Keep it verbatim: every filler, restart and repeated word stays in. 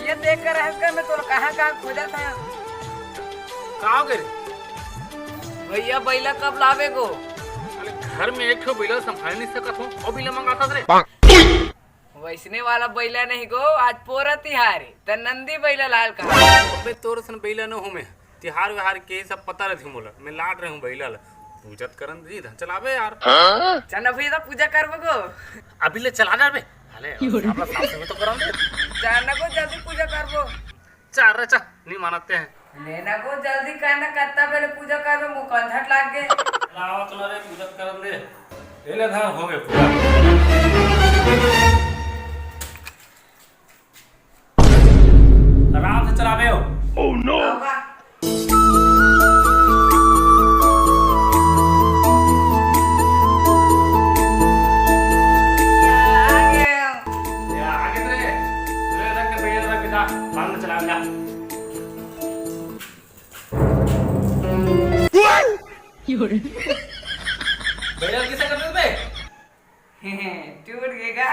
ये देख कर रहस का मैं तोला कहाँ कहाँ खोजत हँव। का हो गे रे? भैया बइला कब लाबे गो? अरे घर में एक ठो बइला संभाल नहीं सकत हो, अउ बइला मंगाथस रे। वइसने वाला बइला नहीं गो, आज पोरा तिहार हे, त नंदी बइला लाल कहा। अबे तोर सन बइला न हो मैं, तिहार विहार के सब पता रहिथे मोला, मैं लात रहेंव बइला ला। पूजा त करन दे, धन चलाबे यार। चल ना भैया, त पूजा करबो गो। अभी ले चला ना बे। अरे, साफ साफ से तो करन दे। चल ना गो, जल्दी पूजा करबो। चल रे, चल, नहीं मानते हैं। ले ना गो, जल्दी कर ना, कत्ता बेले पूजा करबो, मुँह कंझट लाग गे। लावा तो ना रे, पूजा करन दे। ले ले, धान हो गए पूरा। आराम से चलाबे हो। Oh no! ये आगे तो ये। ले रख के भैया, रख के जा। बाद में चला जा। भैया, किसे कर रहे हो बे? टूट गएगा।